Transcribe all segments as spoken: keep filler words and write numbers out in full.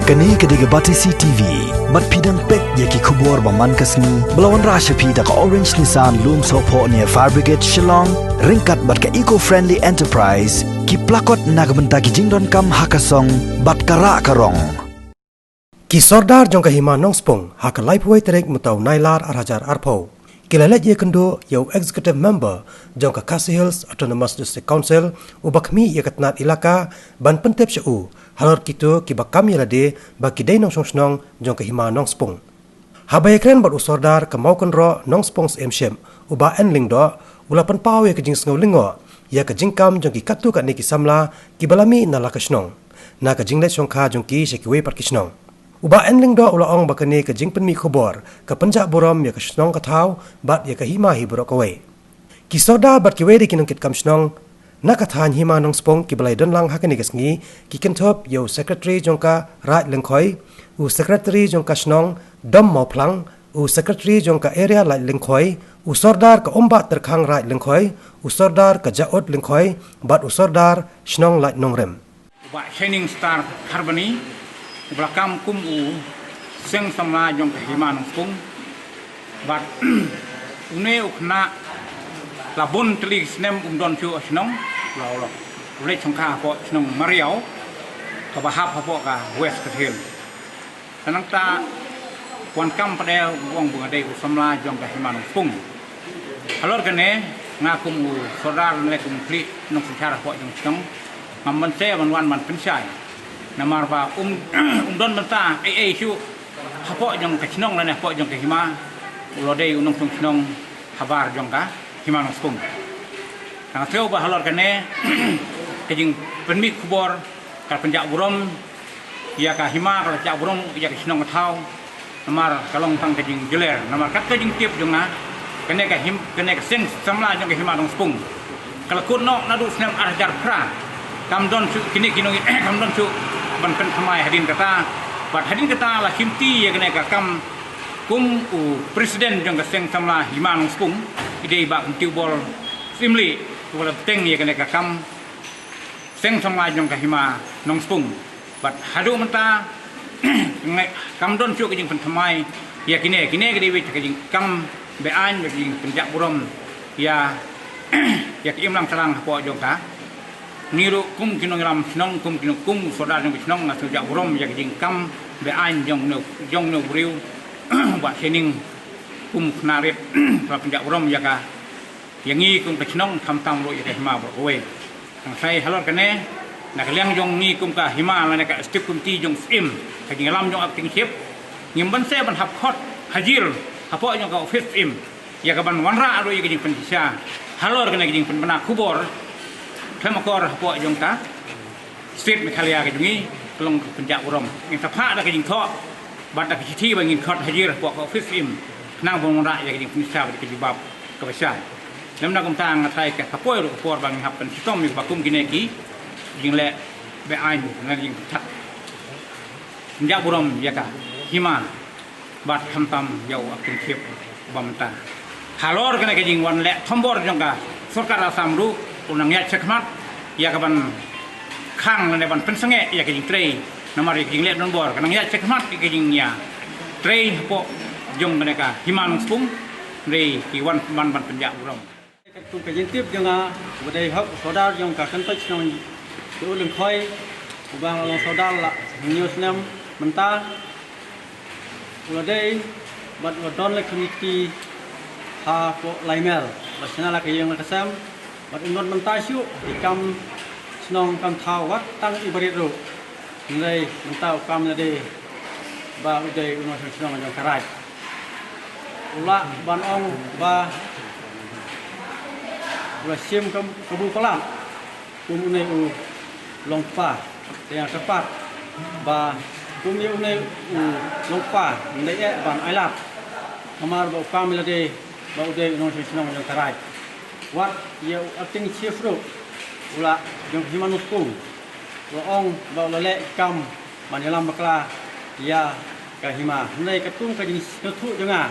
Kane ka dei ka Batesi T V. Bad phi dang peit ïa ki khubor ba man ka sngi ba la wanrah sha phi da ka Orange Nissan Lumsohphoh near Fire Brigade Shillong, ryngkat bad ka Eco Friendly Enterprise, ki plakot na ka bynta ki jingdonkam ha ka song bad ka rah ka rong. Ki sordar jong ka Hima Nongspung ha ka laiphew tarik mynta u Nailar arhajar arphew, ki la leit ïakynduh ïa u Executive Member jong ka Khasi Hills Autonomous District Council, u ba khmih ïa ka tnat ilaka, ban pyntip sha u halor kito kiba kam ïa lade ba ki dei nongshong shnong jong ka Hima Nongspung. Haba ïakren bad u sordar ka Mawkynroh Nongspung Syiemship, u Bah N Lyngdoh, u la pynpaw ïa ka jingsngew lyngngoh ïa ka jingkam jong ki katto katne ki samla kiba la mih na la ka shnong, na ka jingleit shongkha jong ki sha kiwei pat ki shnong. U Bah N Lyngdoh u la ong ba kane ka jingpynmih khubor ka pynjah burom ïa ka shnong ka thaw bad ïa ka hima hi baroh kawei. Ki sordar bad kiwei de ki nongkitkam shnong na ka thaiñ Hima Nongspung kiba la ïadon lang ha kane ka sngi, ki kynthup ïa u Secretary jong ka Raid Lyngkhoi, u Secretary jong ka shnong Dom Mawphlang, u Secretary jong ka Area Raid Lyngkhoi, u sordar ka Umbah Tyrkhang Raid Lyngkhoi, u sordar ka Jaud Lyngkhoi, bad u sordar shnong Raid Nongrim. U Bah Shining Star Kharbani, u ba la kam kum u seng samla jong ka Hima Nongspung. Bad une u khynnah la bun tylli ki snem um don shuh ha shnong, la u la u leit shongkha hapoh shnong Mariaw, kaba hap hapoh ka West Khasi Hills. Te nangta u wan kam pat u ong ba nga dei u samla jong ka Hima Nongspung. Halor kane nga kum u sordar ne kum u khlieh nongsynshar hapoh jong shnong, ngam banse ban wan ban pynshai. Namar ba um um don bynta ei ei shuh hapoh jong ka shnong lane hapoh jong ka hima, u la dei u nongshong shnong habar jong ka Hima Nongspung. Te nga sngew ba halor kane ka jingpynmih khubor ka pynjah burom ïa ka hima, ka la jah burom ïa ka shnong ka thaw. Namar ka long tang ka jingjuler, namar kat ka jingtip jong nga, kane ka him, kane ka seng samla jong ka Hima Nongspung ka la kut noh naduh snem arhajar phra. Kam don shuh kine ki nong, kam don shuh ban pynthymmai hadien kata. Bad hadien kata la shimti ïa kane ka kam kum u president jong ka seng samla Hima Nongspung, i dei Bah Kyntiewbor Syiemlieh, u la bteng ïa kane ka kam seng samla jong ka Hima Nongspung. Bad haduh mynta ngi kam don shuh ka jingpynthymmai ïa kine, kine ka dei wei ka jingkam be-aiñ, ka jingpynjah burom ïa, ïa ka imlang sahlang hapoh jong ka. Ngi ruh kum ki nongïalam shnong, kum ki nong, kum u sordar jong ka shnong, nga sngew jah burom ïa ka jingkam be-aiñ jong une, jong une u briew, Bah Shining, kum u khynnah rit, ka la pynjah burom ïa ka, ïa ngi kum ka shnong, khamtam ruh ïa ka hima baroh kawei. Te nga sngew halor kane, na ka liang jong ngi kum ka hima lane ka executive committee jong Syiem, ka jingïalam jong acting chief, ngim banse ban hap khot hajir hapoh jong ka office Syiem ïa ka ban wanrah ruh ïa ka jingpynshisha halor kane ka jingpynbna khubor khlem akor hapoh jong ka State Meghalaya ka jong ngi, ka long ka pynjah burom. Ngin sa phah da ka jingthoh bad da ka shithi ba ngin khot hajir hapoh ka office Syiem, khnang ban wanrah ïa ka jingpynshisha bad ka jubab kaba shai. Lymda kumta nga tharai ka, ka poi ruh ka por ba ngin hap pynshitom ïa kaba kum kine ki jingleh be-aiñ, na ka jingpynthak pynjah burom ïa ka hima bad khamtam ïa u acting chief ba mynta. Halor kane ka jingwan leh thombor jong ka sorkar Assam ruh, u nang ïaid shakhmat ïa ka ban khang lane ban pynsangeh ïa ka jingtrei, namar ïa ka jingleh thombor ka nang ïaid shakhmat ïa ka jingïatrei hapoh jong kane ka Hima Nongspung, hynrei ki wan ban, ban pynjah burom. Katkum ka jingtip jong nga, u ba dei hok u sordar jong ka kyntoit shnong Jaud Lyngkhoi, u ba la long sordar la hynñiew snem mynta, u la dei bad u la don la ka committee hapoh Laimer, la shna la ka ïing la ka sem, bad um don bynta shuh ki kam shnong kam thaw wat tang i barit ruh. Hynrei mynta u kam lade ba u dei u nongshong shnong jong ka Raid. U lah ban ong ba u la shim ka, ka buh palat kum une u longkpa. Te nga kyrpad ba kum ïa une u longkpa ngin dei eh ban ailad. Namar ba u kam lade ba u dei u nongshong shnong jong ka Raid. Wat ïa u acting chief ruh, u la jong ka Hima Nongspung, u la ong ba u la leh kam ban ïalam bakla ïa ka hima. Hynrei katkum ka jingsngewthuh jong nga,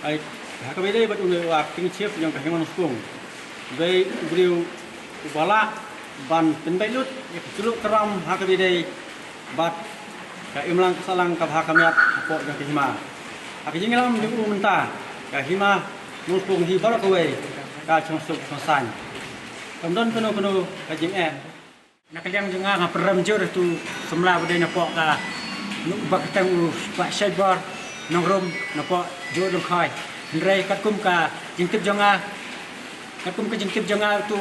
ai, ha kaba ïadei bad une u acting chief jong ka Hima Nongspung, u dei u briew uba lah ban pynbeit lut ïa ka suluk ka ram ha kaba ïadei bad Ka imlang ka sahlang kaba ha khmat hapoh jong ka hima. Ha ka jingïalam jong u mynta, ka hima Nongpung hi baroh kawei ka shongsuk shongsaiñ. Kam don kano kano ka jingeh. Na ka liang jong nga, nga pynrem jur ïa utu u samla ba dei napoh ka, uba kyrteng u Bah Shaibor Nongrum napoh Jowai Lyngkhoi. Hynrei katkum ka jingtip jong nga, katkum ka jingtip jong nga, utu,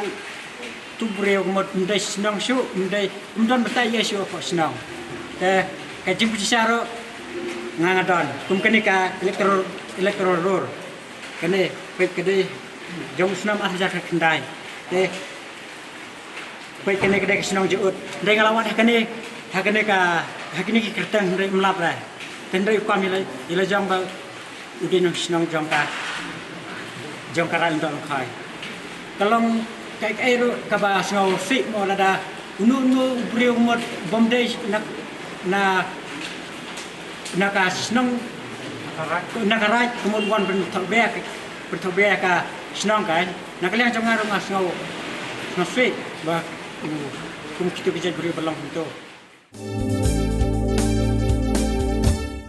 utu u briew ka mut um dei shnong shuh, um dei, um don batai ïa shuh hapoh shnong. Te ka jingpynshai ruh nga, nga don kum kane ka electoral, electoral roll. Kane peit ka dei jong u snem ar hajar khyndai. Te peit kane ka dei ka shnong Jowai. Hynrei nga la wad ha kane, ha kane ka, ha kine ki kyrteng hynrei ym lap re. Te hynrei u kam ïa la, ïa la jong ba u dei nongshnong jong ka, jong ka Raid Lyngdoh Lyngkhoi. Ka long kaei kaei ruh kaba sngew sih mo, lada uno uno u briew mut bym dei na, na, na ka shnong, na ka raid, ka mut wan pynthok bia, pynthok bia ka shnong, ka na ka liang jong nga ruh nga sngew, sngew sih ba, um, kum kito ki jait briew ba long kumto.